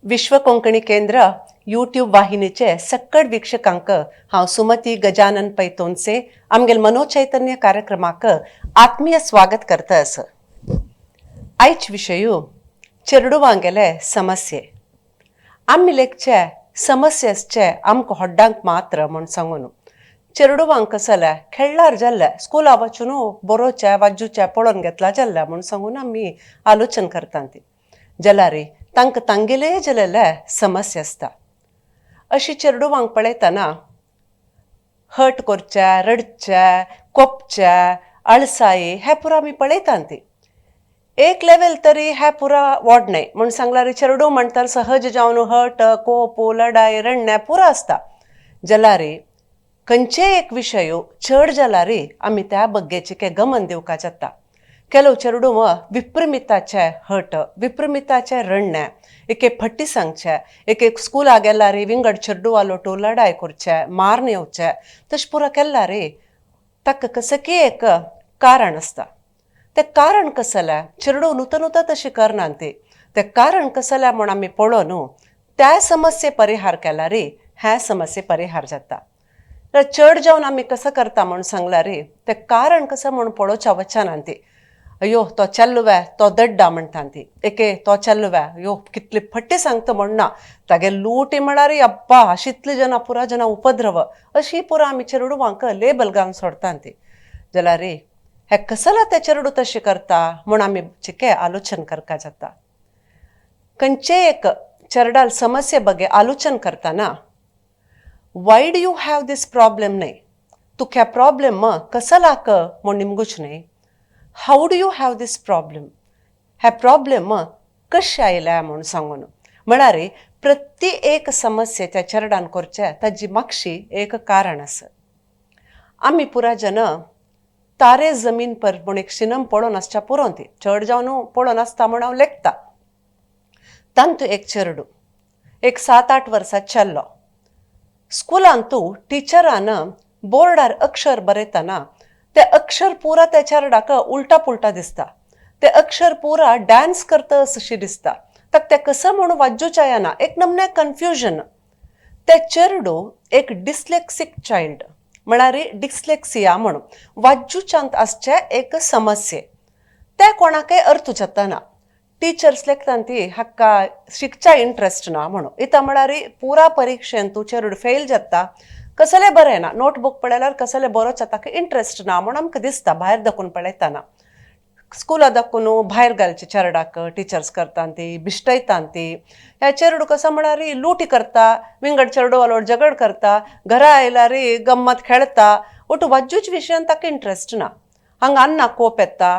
विश्व कोंकणी केंद्र यूट्यूब वाहिनीचे सक्कड वीक्षकांक हांव सुमती गजानन पैतोनसे आमगेल मनोचैतन्य कार्यक्रमाक आत्मीय स्वागत करता आस. आयच विशयू चेरडुवांगेले समस्ये. आमी लेखचे समस्ये आसचे आमकां हड्डांक मात्र म्हूण सांगून चेरडुवांक कसले खेळ्ळार जाल्ले स्कुला वचून बरोवचे वाजूचे पळोवन घेतला जाल्ले म्हूण सांगून आमी आलोचन करता ती जाल्यार तांकां तांगेले जालेले समस्या आसता. अशी चेरडुवांक पळयतना हट करचे, रडचे, कोपचे, अळसाय हे पुरा आमी पळयता ती. एक लेवल तरी हे पुरा वॉड न्हय म्हूण सांगल्यार चेरडू म्हणटार सहज जावन हट, कोप, लडाय, रडणे पुरा आसता. जाल्यार खंयचेय एक विशय चड जाल्यार आमी त्या बग्गेचे गमन दिवपाक जाता. ಕೆಲವು चेरडूव विप्रमिताचे हट, विप्रमिताचे रडणे, एक एक फट्टी सांगचे, एक एक स्कुला गेल्यार विंगड चेरडुवालोटू लडाय करचे, मारून येवचे, तशें पुरा केल्यार ताका कसकी एक कारण आसता. तें कारण कसलें चेरडूव नुत नुत तशें करना ती, तें कारण कसलें म्हूण आमी पळोवन त्या समस्ये परिहार केल्यार ह्या समस्ये परिहार जाता. तर चड जावन आमी कसो करता म्हूण सांगल्यार तें कारण कसं म्हूण पळोवच्या वचना ती. अयो तो चल्लुवे तो दड्डा म्हणटा ती, एके तो चल्लुवे अयो कितली फट्टी सांगता म्हण ना, तागे लुटी म्हळ्यार अब्बा अशी इतली जना पुरा जना उपद्रव अशी पुरा आमी चेरडुवांक लेबल घालून सोडटा ती. जाल्यार हे कसला ते चेरडू तशें करता म्हूण आमी चिके आलोचन करपा जाता. खंयचेय एक चेरडाल समस्ये बगे आलोचन करतना why do you have this problem न्हय, तुका प्रॉब्लेम कसलाक म्हूण निमगूच न्हय, how do you have this problem, hey problem कशें आयल्या म्हूण सांगून म्हळ्यार प्रति एक समस्ये त्या चेरडान करचे ताजी मागशी एक कारण आसा. आमी पुरा जन तारे जमीन पर म्हूण एक सिनम पळोवन आसच्या पुरोवन ती चड जावन पळोवन आसता म्हूण हांव लेखता. तांतू एक चेरडू एक 7-8 वर्सां चल्लो. स्कुलांत तूं टिचरान बोर्डार अक्षर बरयतना ते अक्षर पुरा त्या चेरडाक उलटा पुलटा दिसता, ते अक्षर पुरा डान्स करता अशी दिसता, ताका तें कसं म्हूण वाज्जूच्या येना, एक नमने कन्फ्युजन. ते चेरडू एक डिस्लेक्सीक चायल्ड म्हळ्यार डिस्लेक्सिया म्हणून वाज्जूच्यांत आसचे एक समस्ये, ते कोणाकय अर्थ जाताना. टिचर्स लेखता ती हाका शिकच्या इंट्रस्ट ना म्हणून इतां म्हळ्यार पुरा परिक्षेन तूं चेरडू फेल जाता, कसलें बरें ना, नोटबूक पळयल्यार कसलें बरोवच्या ताका इंट्रस्ट ना म्हूण आमकां दिसता. भायर दाखोवन पळयतना स्कुला दाखोवन भायर घालचे चेरडाक टिचर्स करता ती बिश्टयता ती. ह्या चेरडू कसो म्हळ्यार लुटी करता, विंगड चेरडू झगड करता, घरा आयल्यार गम्मत खेळता, ಒಟ್ಟು वज्जूच विशयान ताका इंट्रस्ट ना. हांगा अन्ना कोप येता,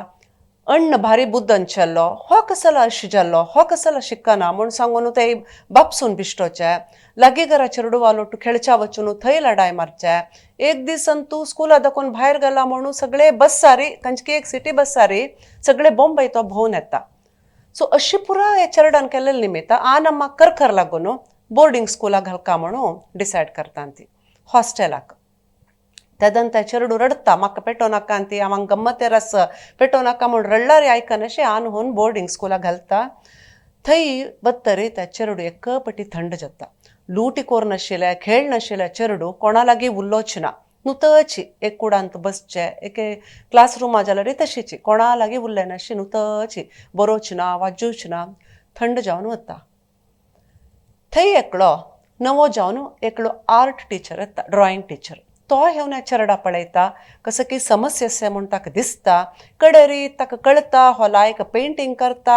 अण्ण भारी बुद्दन चल्लो, हो कसलो अशें जाल्लो, हो कसलो शिकना म्हूण सांगून ते बापसून बिश्टोचे, लागीं घरा चेरडुवालोटू खेळच्या वचून थंय लडाय मारचे. एक दीस तूं स्कुला दाखोवन भायर गेला म्हणून सगळे बस्सारी खंयची एक सिटी बस्सारी सगळे बॉम्बे तो भोंवन येता. सो अशी पुरा ह्या चेरडान केल्ले निमित्त आन अम्मा करकर लागून बोर्डिंग स्कुलाक घालका म्हणून डिसायड करता ती हॉस्टेलाक. तेदन ते चेरडू रडटा, म्हाका पेटोव नाका ती, हांव गम्मत रस पेटोव नाका म्हूण रडल्यार आयकनाशें आन हून बोर्डिंग स्कुलाक घालता. थंय वतरी त्या चेरडू एक पटी थंड जाता, लुटी कोर नाशिल्ले, खेळ नाशिल्ले चेरडू कोणा लागीं उलोवच ना, नुतची एक कुडांत बसचे, एके क्लास रुमा जाल्यार तशीची कोणा लागीं उरले नाशी, नुतची बरोवच ना, वाजूच ना, थंड जावन वता. थंय एकलो नवो जावन एकलो आर्ट टिचर येता, ड्रॉइंग टिचर. तो येवन चेरडा पळयता, कसं की समस्या आसा म्हूण ताका दिसता, कडरी ताका कळटा हो लायक पेंटींग करता,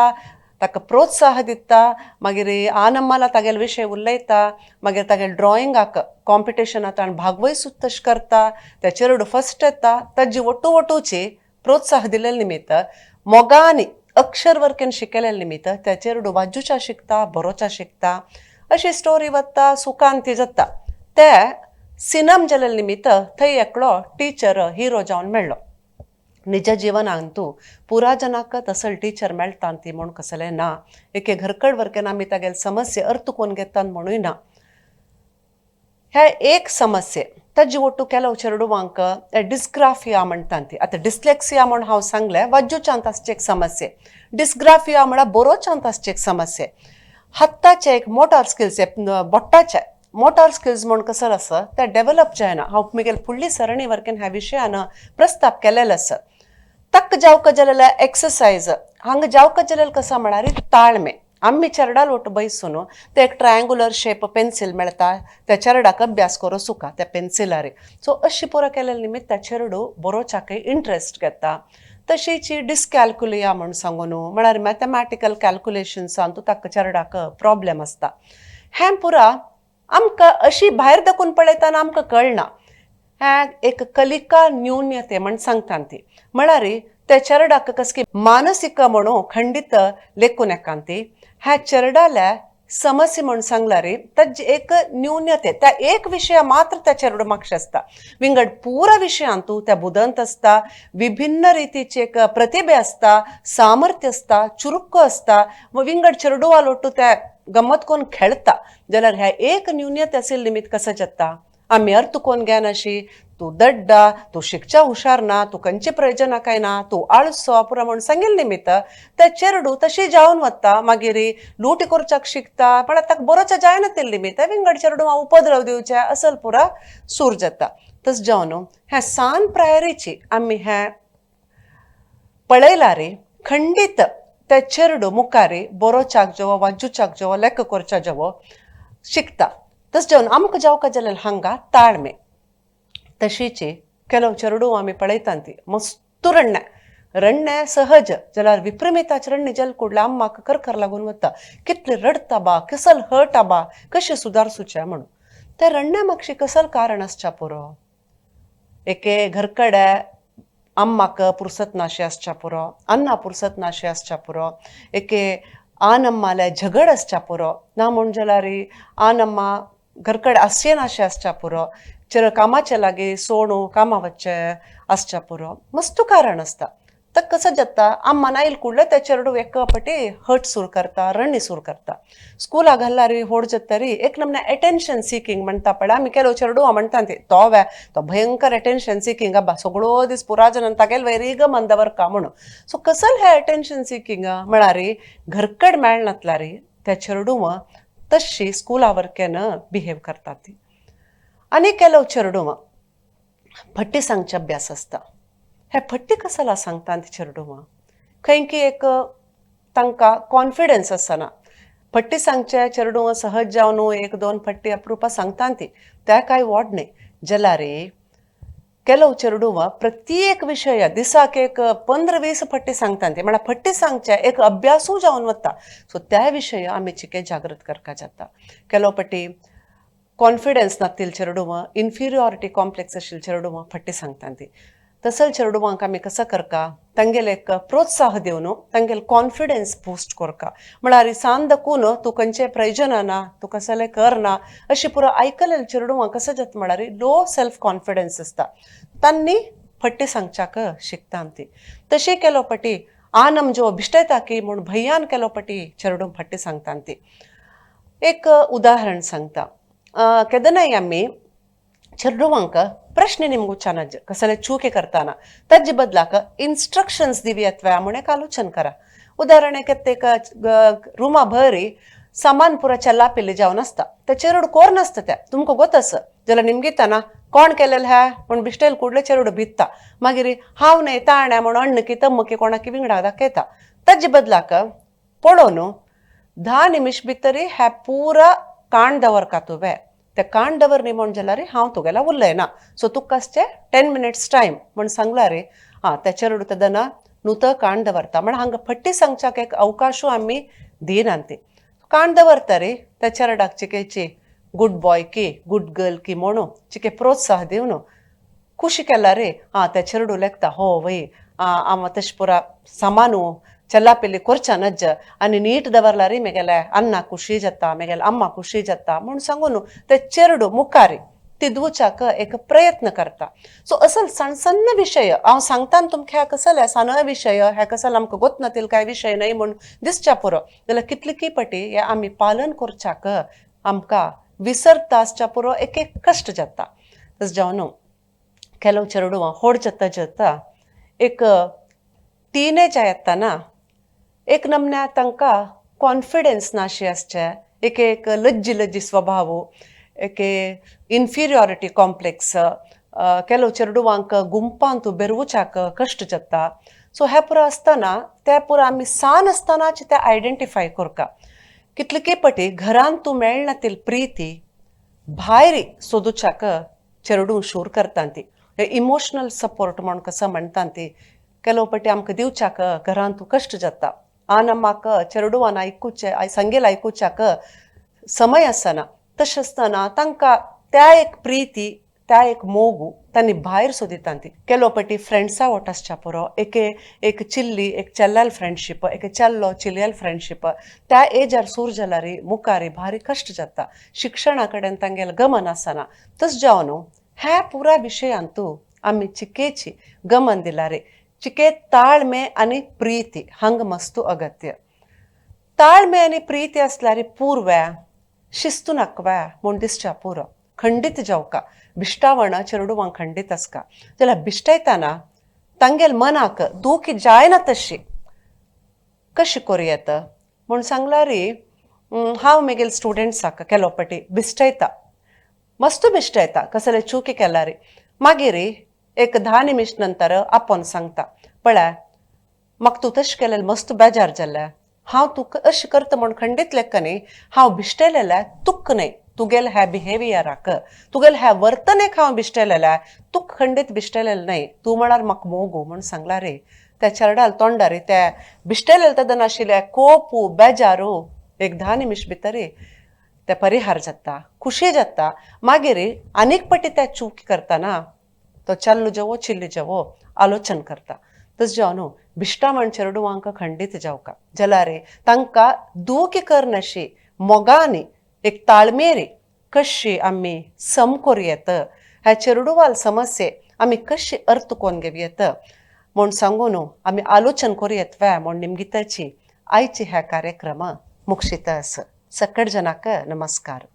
ताका प्रोत्साह दिता. मागीर आनम्माला तागेले विशय उलयता, मागीर तागेले ड्रॉइंगाक कॉम्पिटिशनात ताणें भागवय सुद्दां तशें करता. त्या चेरडू फर्स्ट येता. ताजी वट्टू वटूची प्रोत्साह दिलेले निमित्त मोगानी अक्षर वर्केन शिकयलेले निमित्त त्या चेरडू वाजूच्या शिकता, बरोवच्या शिकता. अशी स्टोरी वता, सुखान ती जाता. ते सिनम जालेले निमित्त थंय एकलो टिचर हिरो जावन मेळ्ळो. निज जिवनांतू पुरा जनाक तसल टिचर मेळटा ती म्हूण कसलें ना, एके घरकड वर्केन आमी तागेले समस्ये अर्थ कोण घेतात म्हणूय ना. ह्या एक समस्ये ताजी ಒಟ್ಟು ಕೆಲವು चेरडुवांक डिस्ग्राफिया म्हणटा ती. आतां डिस्लेक्सिया म्हूण हांव सांगलें, वाज्जूच्यांत आसची एक समस्ये, डिस्ग्राफिया म्हळ्यार बरोवच्यांत आसची एक समस्ये. हाताचे एक मोटार स्किल्स, बोट्टाचे मोटार स्किल्स म्हूण कसो आसा ते डेवलप जायना. हांव मुगेल फुडली सरणी वर्केन ह्या विशयान प्रस्ताप केलेलो आसा. तक्क जावक जालेले एक्सरसायज हांगा जावक जालेले कसा म्हळ्यार ताळमे. आमी चेरडाल ओट बैसून ते एक ट्रायंगुलर शेप पेन्सील मेळटा, त्या चेरडाक अभ्यास करो सुका त्या पेन्सिलार. सो अशी पुरो केलेले निमित्त त्या चेरडू बरोवच्याकय इंट्रस्ट घेता. तशीच डिस्कॅल्क्युलिया म्हूण सांगून म्हळ्यार मॅथमॅटिकल कॅल्क्युलेशन्सान तूं ताका चेरडाक प्रॉब्लेम आसता. हें पुरा आमकां अशी भायर दाखोवन पळयतना आमकां कळना. हें एक कलिका न्यून्यते म्हण सांगता ती, म्हळ्यार त्या चेरडाक कसकी मानसीक म्हणून खंडीत लेखून येका ती. ह्या चेरडाल्या समस्या म्हूण सांगला रे ताजी एक न्यून्यते, त्या एक विशया मात्र त्या चेरडो मागशे आसता. विंगड पुरा विशयांतू त्या बुदंत आसता, विभिन्न रितीचे एक प्रतिभे आसता, सामर्थ्य आसता, चुरुक्को आसता, विंगड चेरडुवा लोटू त्या गम्मत कोण खेळता. जाल्यार ह्या एक न्यून्यते असेल निमित्त कसं जाता आमी अर्थ कोण घेनाशी, तूं दड्डा, तूं शिकच्या हुशार ना, तूं खंयचे प्रयोजना काय ना, तूं आळसो पुरो म्हूण सांगील निमित्त ते चेरडू तशी जावन वता. मागीर लूट करच्याक शिकता, पण आतां बरोच्या जायना ते निमित्त विंगड चेरडू उपद्रव दिवचे असल पुरा सूर जाता. तस जावन ह्या सान प्रायरीची आमी हें पळयला रे खंडीत ते चेरडू मुखारी बरोवच्याक जेवो, वाचूच्याक जेवो, लेख करच्या जेवो शिकता. तस जावन आमकां जावका जाल्यार हांगा ताळमे. तशीच ಕೆಲವು चेरडू आमी पळयता ती मस्त रडणे रडणे सहज, जाल्यार विप्रमिताचे रडणे जल कुडले अम्माक करकर लागून वता, कितले रडता बा, कसल हर्ट बा, कशें सुदारसुचें म्हणून. ते रडण्या मागशी कसल कारण आसच्या पुरो, एके घरकडे अम्माक पुरसत नाशें आसच्या पुरो, अन्ना पुरसत नाशें आसच्या पुरो, एके आनम्माले झगड आसच्या पुरो, ना म्हूण जाल्यार आनम्मा घरकडे आसचें नाशें आसच्या पुरो, चर कामाचे लागीं सोणू कामा वच्चें आसच्या पुरो, मस्तू कारण आसता. तर कसं जाता आम्मा नायल कुडले त्या चेरडू एक पटी हट सुरू करता, रडणी सुरू करता. स्कुला घालल्यार होड जाता एक नमने एटेन्शन सिकींग म्हणटा पळय आमी केलो चेरडू म्हणटा ती तो वे तो भयंकर एटेन्शन सिकींग अब्बा सगळो दीस पुरा जनान तागेल वैरीग मंदवर का म्हणून. सो कसल हे एटेन्शन सिकींग म्हळ्यार घरकड मेळनातल्यार त्या चेरडूव तशी स्कुला वरकेन बिहेव करता ती. आनी केलो चेरडूव फट्टी सांगचे अभ्यास आसता. हे फट्टी कसाला सांगता ती चेरडुवां खंय की एक तांकां कॉन्फिडन्स आसना. फट्टी सांगचे चेरडुवां सहज जावन एक दोन फट्टी अप्रुपा सांगता ती, त्या कांय वॉड न्ही. जाल्यार केलो चेरडुवां प्रत्येक विशय दिसाक एक 15-20 फट्टी सांगता ती, म्हळ्यार फट्टी सांगचे एक अभ्यासूय जावन वता. सो त्या विशय आमी चिके जागृत करपा जाता. केलो पटी कॉन्फिडन्स नातील चेरडुवां, इन्फिरियॉरिटी कॉम्प्लेक्स आशिल्ले चेरडुवां फट्टी सांगता ती. तसल चेरडुवांक आमी कसो करका तांगेले एक प्रोत्साह दिवन तांगेले कॉन्फिडन्स बूस्ट करका, म्हळ्यार सान दाखून तूं खंयचें प्रयोजना ना, तूं कसलें करना अशी पुरो आयकलेले चेरडुवांक कसो जाता म्हळ्यार लो सेल्फ कॉन्फिडन्स आसता, तांणी फट्टी सांगच्याक शिकता ती. तशें केलो पटी आनम जो भिश्टयता की म्हूण भंयान केलो पटी चेरडूं फट्टी सांगता ती. एक उदाहरण सांगता, केदनाय आमी चेरडुवांक प्रश्न निमगुच्यान कसले चुके करताना ताजे बदलाक इन्स्ट्रक्शन्स दिवयात व्या म्हूण एक आलोचन करा. उदाहरण एक एक रुमा भरी सामान पुरा चल्ला पिल्ले जावन आसता, ते चेरडू कोर नासता त्या तुमकां गोत आसा, जाल्यार निमगिताना कोण केलेलें ह्या म्हूण बिश्टेल कुडले चेरडू भित्ता, मागीर हांव न्हय ताण्या म्हूण अण्णकी तम्मकी कोणाकी विंगडा दाखयता. ताजे बदलाक पळोवन 10 निमिश भितरी ह्या पुरा काण दवरका तुवें, ते काण दवर न्ही म्हण जाल्यार हांव तुगेल्या उलयना, सो तुका आसचें 10 मिनट्स टायम म्हण सांगला रे. आं त्या चेरडू तेदना नुतो काण दवरता, म्हण हांगा फट्टी सांगच्याक एक अवकाशूय आमी दिना ती. काण दवरता रे त्या चेरडाक चिकेची गुड बॉय की गुड गर्ल की म्हणून चिके प्रोत्साह दिवन खुशी केला रे. आं त्या चेरडू लेखता हो वय आं तशें पुरा सामानू चल्ला पिल्ली कोरच्या नज्ज आनी नीट दवरला रे मेगेले अन्ना खुशी जाता, मेगेले अम्मा खुशी जाता म्हूण सांगून ते चेरडू मुखारी तिदवच्याक एक प्रयत्न करता. सो असल सण सण्ण विशय हांव सांगता तुमकां, ह्या कसले सान विशय ह्या कसल आमकां गोतनातील कांय विशय न्हय म्हूण दिसच्या पुरो, जाल्यार कितली पटी हे आमी पालन करच्याक आमकां विसरता आसच्या पुरो एक एक कश्ट जाता. तशें जावन केलो चेरडुवां होड जाता जाता एक टिनेज येताना एक नमन्या तांकां कॉन्फिडन्स नाशी आसचे, एक एक लज्जी लज्जी स्वभाव, एक इन्फिरियॉरिटी कॉम्प्लेक्स, ಕೆಲವು चेडवांक गुंपांत बेरवच्याक कश्ट जाता. सो हे पुरो आसतना ते पुरो आमी सान आसतनाच ते आयडेंटिफाय करका. कितले पटी घरांत तूं मेळना ती प्रिती भायर सोदुच्याक चेडूं शूर करता. ती इमोशनल सपोर्ट म्हण कसो म्हणटा ती ಕೆಲವು पटी आमकां दिवच्याक घरांत कश्ट जाता. आन म्हाका चेडवान आयकुचें सांगेल आयकुच्याक समय आसना. तशें आसतना तांकां त्या एक प्रिती, त्या एक मोगू तांणी भायर सोदिता. ती ಕೆಲವು पटी फ्रेंड्सा वट आसच्या पुरो, एके एक चिल्ली एक चेल्ल्याल फ्रेंडशीप, एक चेल्लो चिलयाल फ्रेंडशीप त्या एजार सूर जाल्यार मुखार भारी कश्ट जाता. शिक्षणा कडेन तांगेलें गमन आसना. तशें जावन ह्या पुरा विशयांतू आमी चिकेची गमन दिल्यार चिके ताळमे आनी प्रिती हांगा मस्तू अगत्य. ताळमे आनी प्रिती आसल्यार पूर्व्या शिस्तू नाकव्या म्हूण दिसच्या पुरो खंडीत जावका. बिश्टावण चेडवांक खंडीत आसका जाल्यार बिश्टयताना तांगेल मनाक दुखी जायना तशी कशी करूं येता म्हूण सांगल्यार हांव म्हगेले स्टुडंट्साक केलो पटी बिश्टयता, मस्त बिश्टयता. कसले चुकी केल्यार मागीर एक 10 निमिश नंतर आपोवन सांगता, पळय म्हाका तूं तशें केलें मस्त बेजार जालें. हांव तुका अशें करता म्हूण खंडीत लेखा न्ही, हांव बिश्टलेलें तुक न्हय, तुगेले ह्या बिहेवियराक, तुगेले ह्या वर्तनेक हांव बिश्टलेलें, तुका खंडीत बिश्टलेलें न्हय. तूं म्हळ्यार म्हाका मोगू म्हूण सांगला रे. त्या चेरडाल तोंडार त्या बिश्टलेले तेन्ना आशिल्ले कोपू बेजारू एक 10 निमिश भितर ते परिहार जाता, खुशी जाता. मागीर आनीक पटी त्या चूक करतना तो चल्लो जेवो चिल्ली जेवो आलोचन करता. तशें जावन न्हू बिश्टावण चेडवांक खंडीत जावका जाल्यार तांकां दुखी करनाशी मोगानी एक ताळमेरी कशी आमी सम करूं येत, ह्या चेडवाल समस्ये आमी कशी अर्थ कोन्न घेवं येत म्हूण सांगून आमी आलोचन करूं येत वे म्हूण निमगिताची आयची ह्या कार्यक्रम मुक्षित आस. सकट जनाक नमस्कार.